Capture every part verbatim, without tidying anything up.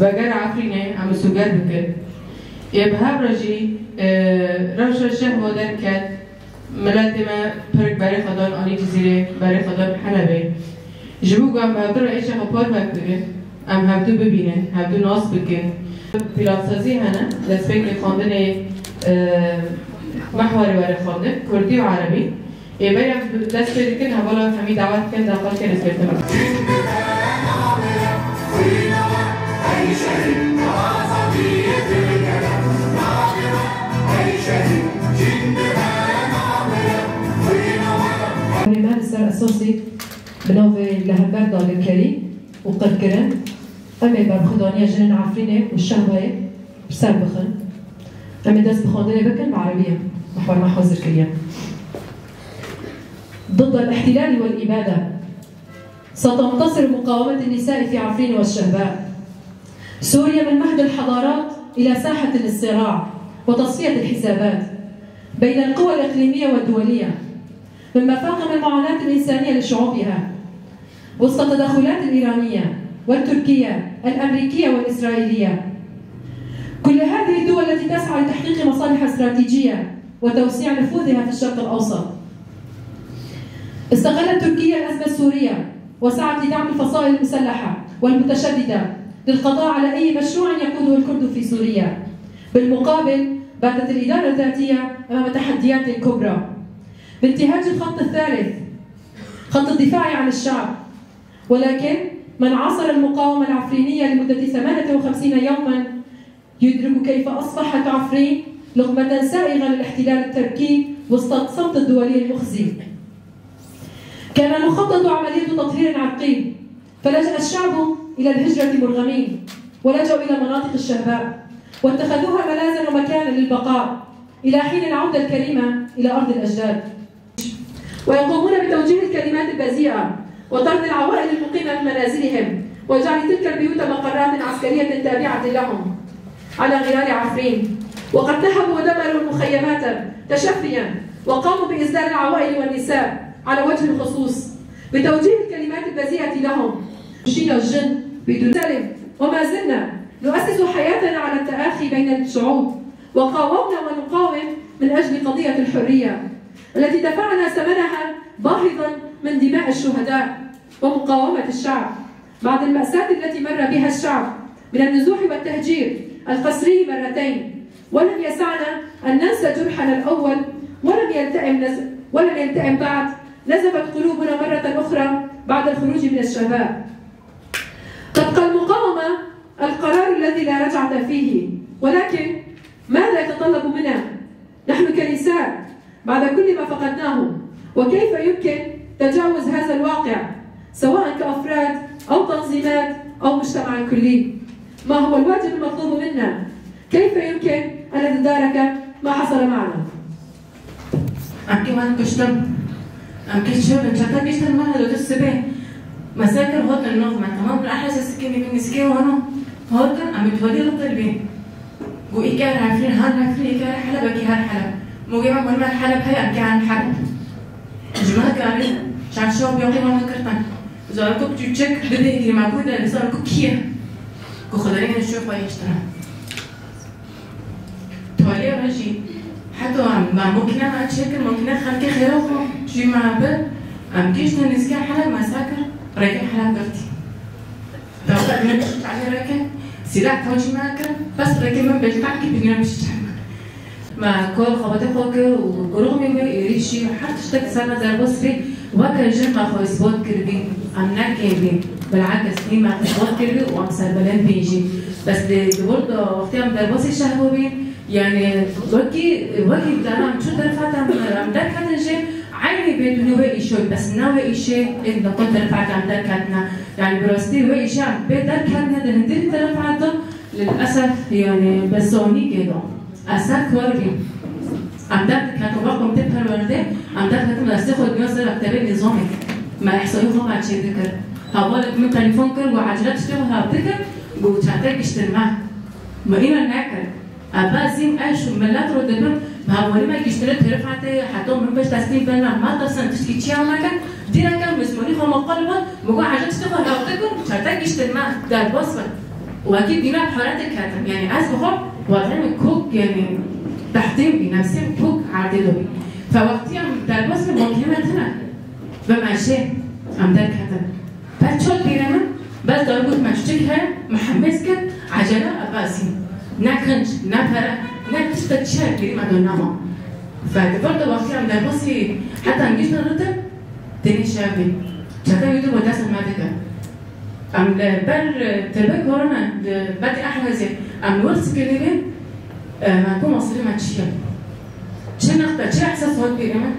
Veger Efrînê em sûger bikin. Ê bi hev re jî, e, rewşa şehbo derket, miletê me pirik berê xwe dan alî Cizîrê, berê xwe dan Helebê. Ji bo ku em bi hevdu re êşa xwe parve bikin, em hevdu bibînin, hevdu nas bikin. Plansazî hene, destpêkê xwendinê, e, mehwerê were xwendin, kurdî û erebî. Ê berê em dest pê dikin, hevala hemî dawet dikin, deqa kê rêzgirtin. Em ê me li ser esasî bi navê li hember dagirkerî û qirkirin, em ê berxwedaniya jinên Efrînê û Şehbayê bi ser bixin. Em ê dest bi xwendinê bikin bi erebî ye. Mehwer me hazir kiriye. ضد الاحتلال والإبادة. ستنتصر مقاومة النساء في عفرين والشهباء. سوريا من مهد الحضارات إلى ساحة الصراع وتصفية الحسابات بين القوى الإقليمية والدولية، من مفاقم المعاناة الإنسانية لشعوبها وسط التدخلات الإيرانية والتركية الأمريكية والإسرائيلية. كل هذه الدول التي تسعى لتحقيق مصالح استراتيجية وتوسيع نفوذها في الشرق الأوسط. استغلت تركيا الأزمة السورية وسعت لدعم الفصائل المسلحة والمتشددة للقضاء على أي مشروع يقوده الكرد في سوريا. بالمقابل، باتت الإدارة الذاتية أمام تحديات كبرى بانتهاج الخط الثالث، خط الدفاع عن الشعب. ولكن من عاصر المقاومة العفرينية لمدة ثمانية وخمسين يوما يدرك كيف أصبحت عفرين لقمة سائغة للاحتلال التركي وسط الصمت الدولي المخزي. كان المخطط عملية تطهير عرقي، فلجأ الشعب إلى الهجرة مرغمين، ولجأوا إلى مناطق الشهباء، واتخذوها ملاذا ومكانا للبقاء إلى حين العودة الكريمة إلى أرض الأجداد. ويقومون بتوجيه الكلمات البذيئة وطرد العوائل المقيمة من منازلهم وجعل تلك البيوت مقرات عسكرية تابعة لهم على غرار عفرين، وقد نهبوا ودمروا المخيمات تشفيا، وقاموا بإذلال العوائل والنساء على وجه الخصوص بتوجيه الكلمات البذيئة لهم. مشينا الجن بدون سلم، وما زلنا نؤسس حياتنا على التآخي بين الشعوب، وقاومنا ونقاوم من أجل قضية الحرية التي دفعنا ثمنها باهظا من دماء الشهداء ومقاومة الشعب بعد المأساة التي مر بها الشعب من النزوح والتهجير القسري مرتين، ولم يسعنا أن ننسى جرحنا الأول، ولم يلتئم نز-، ولم يلتئم بعد نزفت قلوبنا مرة أخرى بعد الخروج من الشهباء. تبقى المقاومة القرار الذي لا رجعة فيه، ولكن ماذا يتطلب منا نحن كنساء بعد كل ما فقدناه؟ وكيف يمكن تجاوز هذا الواقع سواء كأفراد أو تنظيمات أو مجتمع كلي؟ ما هو الواجب المطلوب منا؟ كيف يمكن أن نتدارك ما حصل معنا؟ Em kê wan kuştin. Em kê çi bin? Çata kiştin me helo tu sibê. Mesela kir hotin nov me, tamam, bi ehra sikinî bin miskê wano. Hotin, em bi tolî li qil bîn. Gu îkar Efrîn, har Efrîn, îkar Helebekî, har Heleb. Mogê me, morê me Heleb heye, em kê har Heleb. Ji me karî, çarşew biyoqî me kirtin. Zarokok çûçik, didê hîrî me ku de, zarokok kî ye? Ku Xwedayê ne şû xwe yêştine. Tolê re jî heta em, me mokîne me çêkir, mokîne xelkê xêra xwe jî me bi, em gihiştin nêzîkê Heleb me sa kir, rêkê Heleb girtî. Dawet min ji çavê rêkê, sîlah tewcî me kir, bes rêkê min bêltakî bîne min ji çavê me. Me kol xebatê xwe kir û gurûxmî wê êrîşî û her tiştek ser me derbas bî, weke jin me xwe îsbat kiribî, em ne kêm bîn. Bilakis nî me xwe îsbat kiribî û em serbilind bîn jî. Bes lê di wir de wextê em derbasî şehbo bîn, yanî wekî, wekî dana em çû derfet em, em derketin jî, eynî bêdûnî wê îşoyî, bes ne wê îşê ên li ku derfet em derketine. Yanî bi rastî wê îşe em bê derketine di hundirî derfet de, lilesef, yanî bi sonîkê de. Ez ser kar bîm. Em derdiketin wek Komîtê Perwerdê, em derdiketin destê xwe digirin ser mektebê nîzamê. Me îhsayî xwe me çêdikir. Hevalek min telefon kir, got, "Ecele tiştê xwe hev dike, got, çete giştin me." Me înan nekir. Ebazîm eş û milet ro dibim, bi hevalî me giştine terefate, heta min beş teslîm bena, me desen tiştî çiya me kir, dîreke mizmonî xwe me qal wan, me got, "Ecele tiştê xwe hev dike, çete giştin me, derbas bin." Wekî bîna bi heretê ketim. Yanî ez bi xwe wademê kok, yanî tehdîm bî, nefsê kok erdê de bî. Fe wextî em derbas bin, wekî me tine. Bi meşê em derketin. Pek çot bîrê min, bes dawî got me çiçik heye, me hemêz kir, ecele ebazî. Ne kinc, ne pere, ne tiştek çi heye bîrî me de nema. Fe di vir de wextî em derbasî heta giştin ritin, tenê şev bî. Çete wî dir bo dest me dike. Em li ber, e, tirbê korona, li betê Ehwezê, em li wir sikilî bin, e, me ku masirê me çi ye? Çi nexte, çi ehsas hat bîrê me?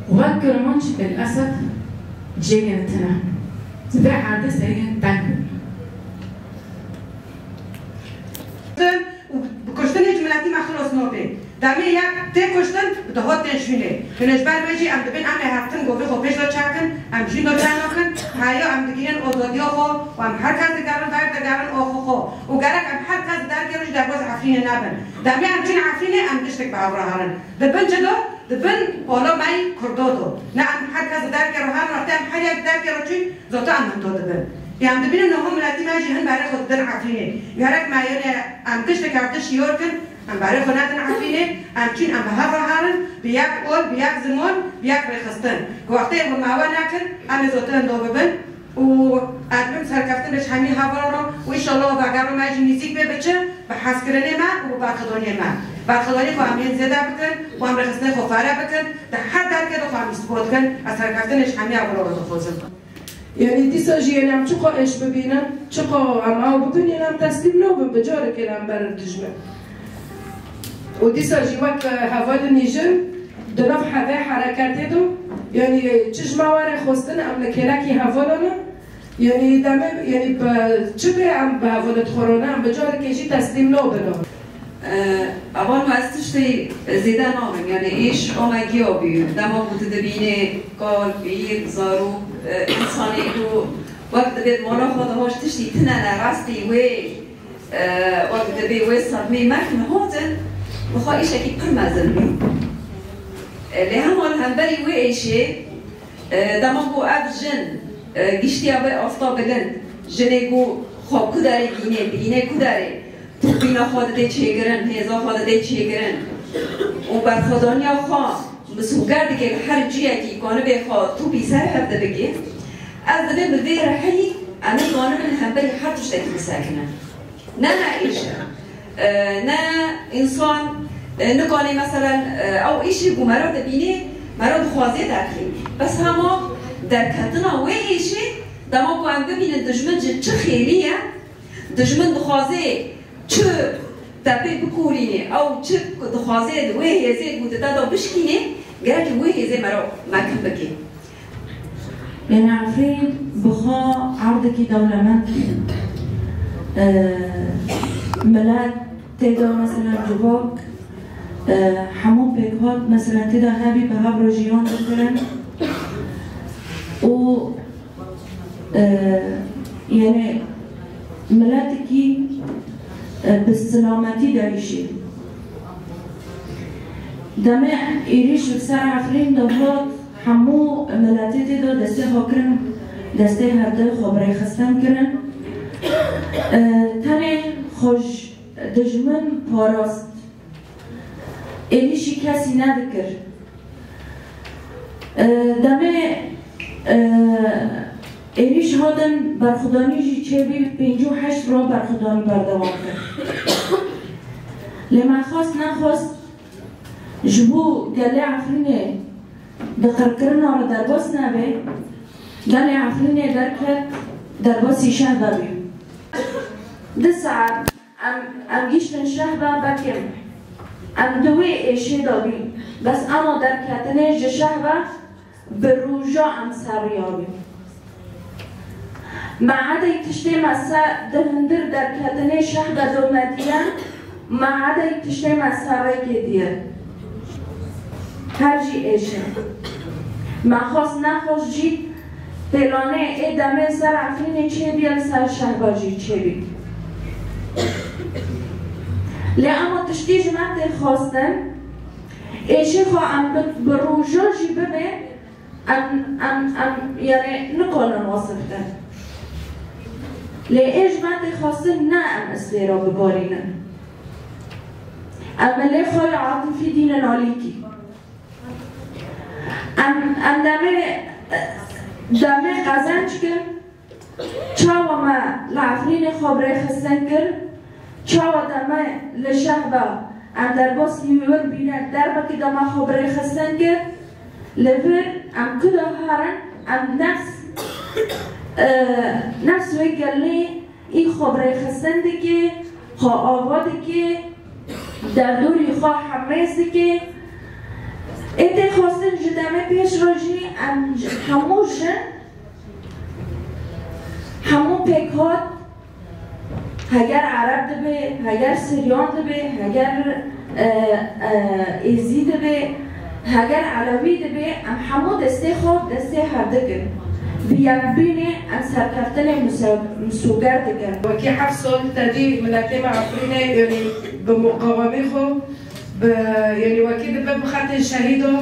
Wek kirmanc el esed cênê tine. Vê erdê seriyên teng bin. Û bi kuştinê ji miletî me xilos nobê. Demê yek tê kuştin, bi dehot tên şûnê. Hûn ji ber wê jî em dibin em ê heftin govê xwe pêş de çekin, em jî de çe nakin. Heya em digihînin ozadiya xwe û em her kes digerin, ver digerin oxê xwe. Û gerek em her kes di derkê re jî derbas Efrînê nebin. Demê em çûn Efrînê, em tiştek bi hev re herin. Di bin çi do? Di bin ola me yî Kurdo do. Ne em her kes di derkê re herin, wextê em her yek di derkê re çûn, zota em hindo dibin. Ê em dibînin niha miletî me jî hin berê xwe didin Efrînê. Gerek me yene em tiştek hev tişt şiyor kin, em berê xwe nedin Efrînê, em çîn em bi hev re herin, bi yek ol, bi yek ziman, bi yek rêxistin. Ku wextê ku me we nekir, em ê zota hindo bibin û ez bim serkeftin bi ji hemî hevalan re û înşallah vegera me jî nîzîk bê biçe, bi hezkirinê me û bi berxwedaniyê me. Berxwedanî xwe em yên zêde bikin û em rêxistinê xwe fere bikin, di her derkê de xwe em îspat kin, ez serkeftinê ji hemî hevalan re dixwazim. Yanî dîsa jî yên em çiqo êş bibînin, çiqo em aw bikin, yên em teslîm nabin, bi carekê em berin dijmin. Û dîsa jî wek, e, hevalên jin di nav hevê hereketê de, yanî çi ji me were xwestin, em li kêlekî hevalan in. Yanî demê, yanî bi çi bê em bi hevalê dixwe re ne, em bi carekê jî teslîm nabin. Evan, ez tiştê zêde nabim, yanî êş omegiya bû. Dema ku tu dibînî kal, pîr, zarok, e, însanê ku wek dibê mala xwe de hoj tiştî tine ne, rastî wê, e, wek dibê wê sedmê mek nehatin, bi xwe êşekî pir mezin bû. E, lê hema li hemberî wê êşê, e, dema ku ev jin, e, giştiya vê asta bilind, jinê ku xwe ku derê dînê, dînê ku derê, topîna xwe didê çêkirin, hêza xwe didê çêkirin û berxwedaniya xwe misûger dike li her ciyekî ku nibê xwe topî ser hev de bike. Ez dibêm bi vê rehî em ê kanibin li hemberî her tiştekî bisekinin. Ne me êş e. E, ne însan, e, nikane meselen, e, ew êşê ku mera dibînê, mera dixwazê derxî. Bes hema derketina wê êşê, dema ku em bibînin dijmin ji çi xêlî ye, dijmin dixwazê çi tepê bikolînê, ew çi dixwazê di wê hêzê ku di te de bişkînê, gerek wê hêzê mera mekin bikê. Yanî Efrîn bi xwe erdekî dewlemend, e, milet tê de, meselen, civak, e, hemû pêkhat, meselen, tê de hebî bi hev re jiyan dikirin û, e, yanî miletekî, e, bi silametî de dijî. Demê êrîş li ser Efrîn de hat, hemû miletê tê de destê xwe kirin, destê hevdê xwe bi rêxistin kirin. E, tenê xwe ji dijmin parast. Êrîşî kesî nedikir. E, demê, e, êrîş hatin berxwedanî jî çêbî, pêncî û heşt roj berxwedanî berdewam kir. Lê me xwest nexwest ji bo gelê Efrînê di qirkirina re derbas nebe, gelê Efrînê derket derbasî şehda bî. Di saet em, em giştin şehda bekim. Em di wê êşê de bîn. Bes ema derketinê ji şehda bi roja em seriyabî. Me edey tiştê me se di hundir derketinê şehda domediye, me edey tiştê me serrêkê diye. Her jî êşe. Me xwest nexwest jî Pêlanê ê demê ser Efrînê çêbî, li ser Şehba jî çêbî. Lê ema tiştî ji me tê xwestin, êşê xwe em bi, bi roja jî bibe, em, em, em, yanî nikarin wesif bikin. Lê ê ji me tê xwestin, ne em istêra bibarînin. Em milê xwe ya atifî dînin alîkî. Em, em demê, demê qezenc kin, çawa me li Efrînê xwe bi rêxistin kir, çawa demê li Şehba em derbasî wir bîne, derbekî dema xwe bi rêxistin kir, li vir em ku de herin, em nefs, e, nefs wê gelê Î xwe bi rêxistin dike, xwe ava dike, derdorî xwe hemêz dike. Ê tê xwestin ji demê pêş re jî em ji hemû jin, hemû pêkhat, heger Ereb dibe, heger Siryan dibe, heger, e, e, Êzî dibe, heger Elewî dibe, em hemû destê xwe destê hevdi kin. Bi yekbûnê em serkeftinê muse-, misoger dikin. Wekî heft sal te dî miletê me Efrînê, yanî bi muqawemê xwe, bi, yanî wekî dibe bi xetê şehîda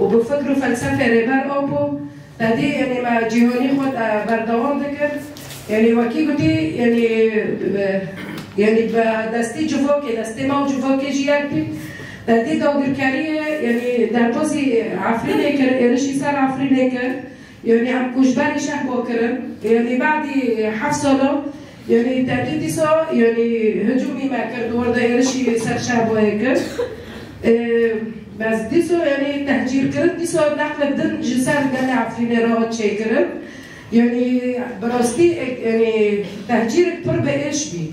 û bi fikr û felsefê Rêber Apo, te dî, yanî me cîhanî xwe, e, berdewam dikir. Yanî wekî gotî, yanî, e, yanî bi destî civakê, destê me û civakê jî yek bî. Te dî dagirkeriyê, yanî derbazî Efrînê kir, êrişî ser Efrînê kir. Yanî em koçberî Şehba kirin. Yanî badî heft sala, yanî te dî dîsa, yanî hicûmî me kir, di wir de êrişî ser Şehbayê kir. E, Bes dîsa, yanî tehcîrkirin, dîsa neqlek din ji ser gelê Efrînê re hat çêkirin. Yanî bi rastî, e, yanî tehcîrek pir bi êş bî.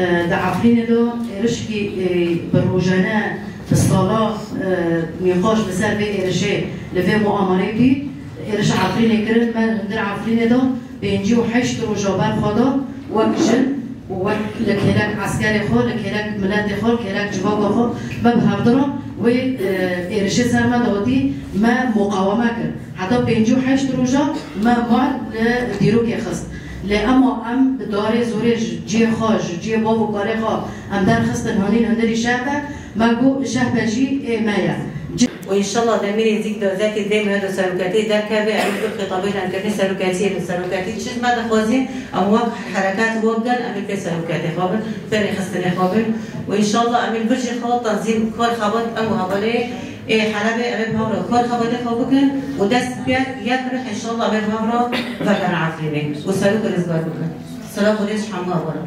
E, di Efrînê de êrişkî, e, bi rojane, bi sala, e, nîqaş li ser vê êrişê li vê muamerê bî. Êrişa Efrînê kirin, me hundir Efrînê de pêncî û heşt roja ber xwe da wek jin û wek li kêlek eskerê xwe, li kêlek miletê xwe, li kêlek civaka xwe, me bi hevdira wê, e, êrişê ser me de hatî, me muqaweme kir. Heta pêncî û heşt roja me mal li dîrokê xist. Lê ema em bi darê zorê ji cihê xwe, ji cihê bav û kalê xwe em derxistin, hanîn hundirî şehbe, me got, şehbe jî ê me ye. Û înşallah demê nêzîk de zekî dê me de seroketî derkeve, em ê bi xîtabê lenkirinê seroketiyê bin. Seroketî çi ji me dixwazî, em wek hereket wek gel, em ê pê seroketê xwe bin, pê rêxistinê xwe bin. Û înşallah em ê li vir jî xwe tenzîm kar xebat em û hevalê ê Helebê em ê bi hev re kar xebatê xwe bikin û dest pê yek rih înşallah em ê bi hev re vegerin Efrînê û serok rizgar bikin. Silav û rêz ji hemû hevalan.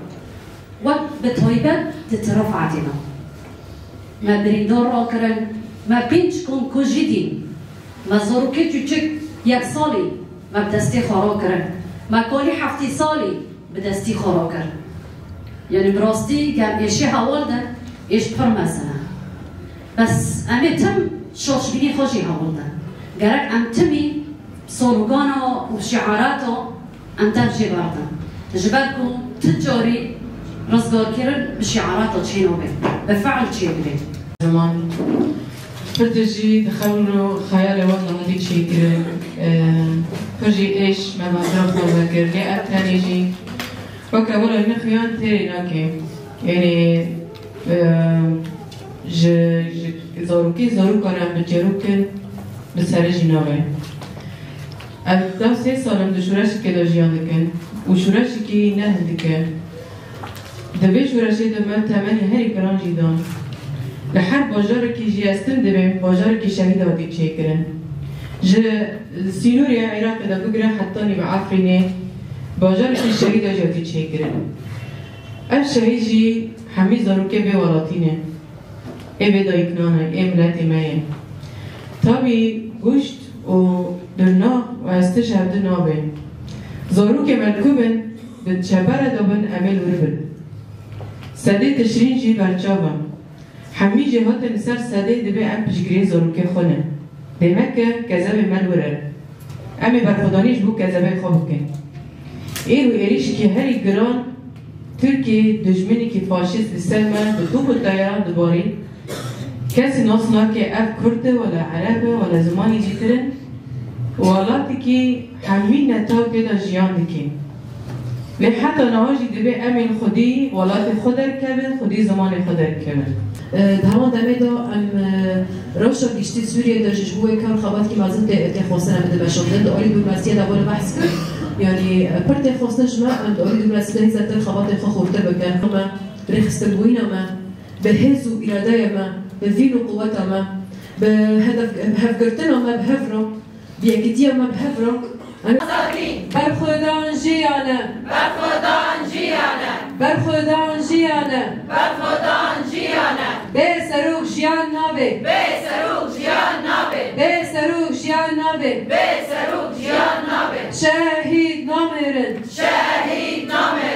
Wek bi taybet di tiraf Efrînê de. Me birîndar rakirin, me pênc kom kujî dîn, me zarokê çûçik yek salî me bi destê xwe rakirin, me kalî heftî salî bi destî xwe rakir. Yanî bi rastî gel êşê heval de, êş pir mezin e. Bes em ê tim şaşbînî xwe jî heval de. Gerek em timî Slogana û şiarata em tev jê berdin. Ji ber ku tu carî rizgarkirin bi şiarata çê nabe, bi fe'l çê dibe. Ziman pir tijî di xewn û xeyalê wan de hatî çêkirin. Pir jî êş me mezra xwe vekir. Lê ev tenê jî weke wilo nixuyan têrê nake. Yanî, e, ji, ji zarokê zarokane em bi çêrokin bi serê jî nabe. Ez da sê sal im di şoreşekê de jiyan dikim û şoreşekî ne hindik e. Di vê şoreşê de me temenê herî giran jî dan. Li her bajarekî jî ez tim dibêm bajarekî şehîd hatî çêkirin. Ji sînorê Iraqê de bigire hetanî bi Efrînê bajarekî şehîd hatî çêkirin. Ev şehîd jî hemî zarokê vê welatî ne. Ê vê dayiknan e, ê miletê me ye. Tabî goşt û durna û ez tişt hevdu nabe. Zarokê me li ku bin, di çepere de bin, em ê li wir bin. Sedê Tişrîn jî berçav e. Hemî jêhatên li ser sedê divê em piştgiriyê zarokê xwe ne. Dêmek e, kezebê me li wir e. Em ê berxwedanî ji bo kezebê xwe bikin. Êro êrîşekî herî giran Tirkiyê dijminekî faşîst li ser me bi top û teyaran dibarî. Kesî nas nake ev Kurd e, wela Ereb e, wela zimanî cîtir in. Welatekî hemî netew tê de jiyan dike. Lê heta niha jî divê em ên xwedî welatê xwe derkevin, xwedî zimanê xwe derkevin. E, Di heman demê de em, e, rewşa giştî Sûriyê de jî ji bo wê kar xebatekî mezin tê, tê xwestin em bidimeşandin. Di alî dîplomasiyê de bûne behs kir. Yanî, e, pir tê xwestin ji me, em di alî dîplomasiyê de hîn zêdetir xebatên xwe xurtir bikin. Me, rêxistinbûyîna me, bi hêz û îradeya me, bi vîn û quweta me, bi hedef, bi hevgirtina me bi hev re, bi yekîtiya me bi hev re, em Azadî! Berxwedan jiyane! Berxwedan jiyane! Berxwedan jiyane! Berxwedan jiyane! Bê serok jiyan nabe! Bê serok jiyan nabe! Bê serok jiyan nabe! Bê serok jiyan nabe! Şehîd namêrin! Şehîd namêrin!